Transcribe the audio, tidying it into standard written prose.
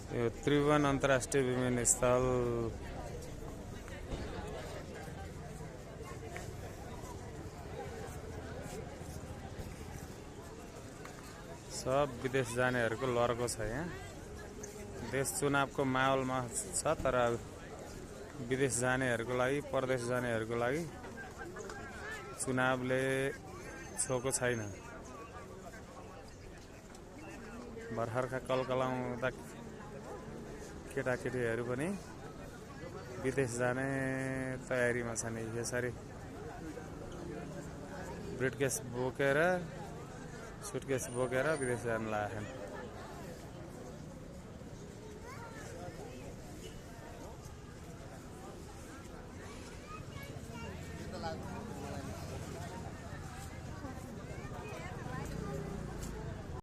यो त्रिभुवन अन्तर्राष्ट्रिय विमानस्थल सब विदेश जानेहरूको लर्को छ। यहाँ देश चुनावको माहौलमा छ, तर विदेश जानेहरूको लागि, परदेश जानेहरूको लागि चुनावले छोको छैन। भर्खरका कलकलाउँदा केटाकेटीहरू पनि विदेश जाने तयारीमा छन्। यसरी ब्रिटकेस बोकेर, सुटकेस बोकेर विदेश जान लागेका छन्।